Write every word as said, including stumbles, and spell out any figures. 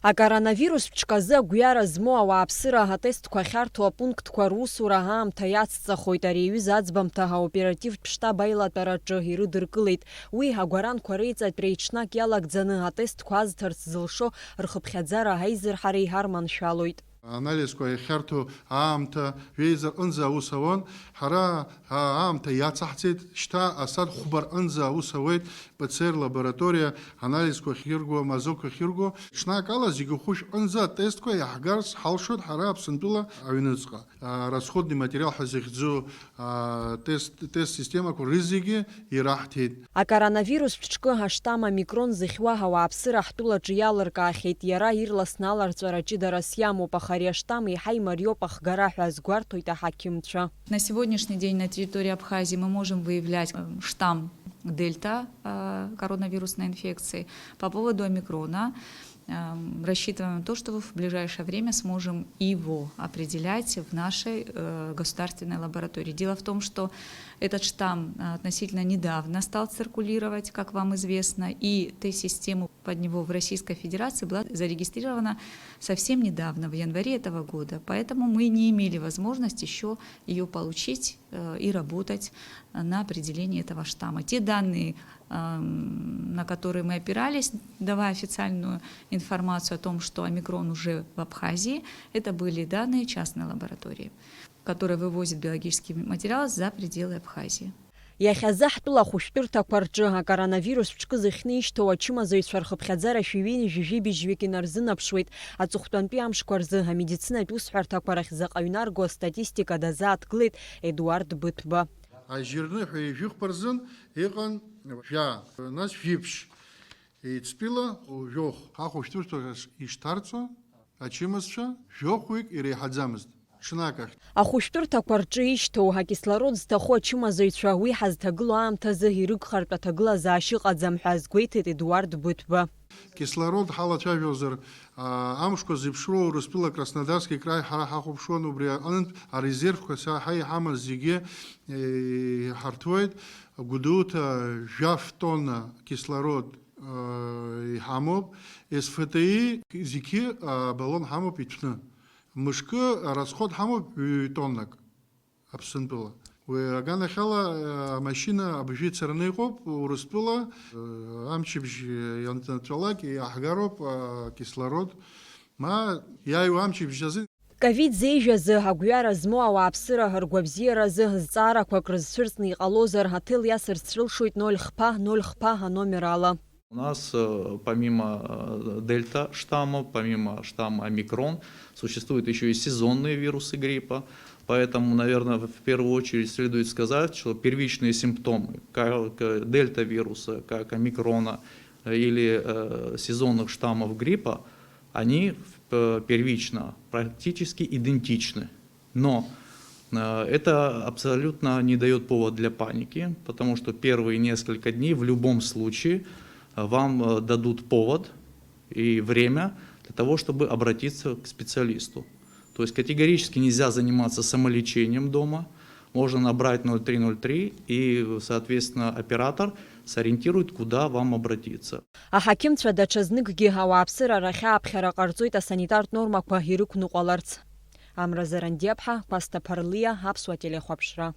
Акоронавирус ԥшказы агәҩара змоу ауааԥсыра атестқәа ахьарҭо апунктқәа русура аамҭа иацҵахоит. Ари аҩыза аӡбамҭа аоперативтә штаб аилатәараҿы ирыдыркылеит. Уи агәаранқәа реиҵатәреи ҽнак иалагӡаны атестқәа азҭарц зылшо рхыԥхьаӡара аизырҳара иҳарманшәалоит. Анализқәа иахьарҭо аамҭа жәеиза рҟынӡа аус ауан. Ҳара аамҭа иацаҳҵеит. Шьҭа асааҭ хәба рҟынӡа аус ауеит П Ц Р лабораториа анализқәа ахьирго, амазокқәа ахьирго. Ҽнакала зегьы хәышәҟынӡа атестқәа иаҳгарц ҳалшоит ҳара Аԥсынтәыла аҩныҵҟа. Расходный материал ҳәа зыхьӡу атест, тест системақәа рызегьы ираҳҭеит. Акоронавирус ԥшкы аштамм омикрон зыхьуа ауааԥсыра ҳтәылаҿы иалыркаахьеит, иара ирласны аларҵәара ҷыдарас иамоуп, аха ари аштамм еиҳа имариоуп ахгара ҳәа азгәарҭоит аҳақьымцәа. На сегодняшний день на территории Абхазии мы можем выявлять, э, штамм дельта, э, коронавирусной инфекции. По поводу омикрона, эм, рассчитываем на то, что в ближайшее время сможем его определять в нашей, э, государственной лаборатории. Дело в том, что этот штамм, э, относительно недавно стал циркулировать, как вам известно, и Т-система под него в Российской Федерации была зарегистрирована совсем недавно, в январе этого года. Поэтому мы не имели возможность ещё её получить, э, и работать на определение этого штамма. Те данные, эм, на которые мы опирались, давая официальную информацию о том, что омикрон уже в Абхазии, это были данные частной лаборатории, которая вывозит биологический материал за пределы Абхазии. Иахьазы ҳтәыла ахәышәтәырҭақәа рҿы акоронавирус ԥшкы зыхьны ишьҭоу ачымазаҩцәа рхыԥхьаӡара шәи ҩынҩажәи быжьҩык инарзынаԥшуеит. Аҵыхәтәантәи амшқәа рзы амедицинатә усҳәарҭақәа рахь заҟа ҩнарго астатистика дазааҭгылеит Едуард Быҭәба. Ажьырныҳәа ҩажәихәба рзын иҟан жәа, нас жәиԥшь, еицтәыла жәохә. Ахәышәтәырҭа ишҭарҵо ачымазцәа жәохәҩык иреиҳаӡамызт, ҽнак ахь. Ахәышәтәырҭақәа рҿы ишьҭоу акислород зҭаху ачымазаҩцәа уи ҳазҭагылоу аамҭазы ирыгхартә аҭагылазаашьа ыҟаӡам ҳәа азгәеиҭеит Едуард Быҭәба. Кислород ҳалацәажәозар, аа, амшқәа зеиԥшроу Урыстәыла Краснодарски краи ҳара ҳахәаԥшуан, убри аҟынтә арезервқәа са ҳа иҳамаз зегьы, е, ҳарҭуеит. Гәдоуҭа жәаф тонна кислород, аа, иҳамоуп. С Ф Т И зегьы, аа, баллон ҳамоуп иҭәны. Мышкы арасход ҳамоуп ҩ-тоннак. Аԥсынтәыла. Уи аганахьала, э, амашьына абжьы ицараны иҟоуп, Урыстәыла, э, амчыбжь ианҵәалак иаҳгароуп, э, кислород, ма иааиуа амчыбжь азы. Ковид зеижәазы агәҩара змоу ауааԥсыра ргәабзиаразы зҵаарақәак рызцәырҵны иҟалозар, аҭел иасырц рылшоит ноль хԥа, ноль хԥа аномер ала. У нас, э, помимо, э, дельта штамма, помимо штамма омикрон, существуют ещё и сезонные вирусы гриппа. Поэтому, наверное, в первую очередь следует сказать, что первичные симптомы ка-, к-, дельта вируса, как омикрона, э, или, э, сезонных штаммов гриппа, они в-, э, первично практически идентичны. Но, э, это абсолютно не даёт повод для паники, потому что первые несколько дней в любом случае, э, вам, э, дадут повод и время для того, чтобы обратиться к специалисту. То есть категорически нельзя заниматься самолечением дома. Можно набрать ноль три ноль три, и, соответственно, оператор сориентирует, куда вам обратиться. Аҳақьымцәа даҽазныкгьы ауааԥсыра рахь ааԥхьара ҟарҵоит асанитартә нормақәа ирықәныҟәаларц. Амра Зарандиаԥҳа, Кәасҭа Ԥарлиа, Аԥсуа телехәаԥшра.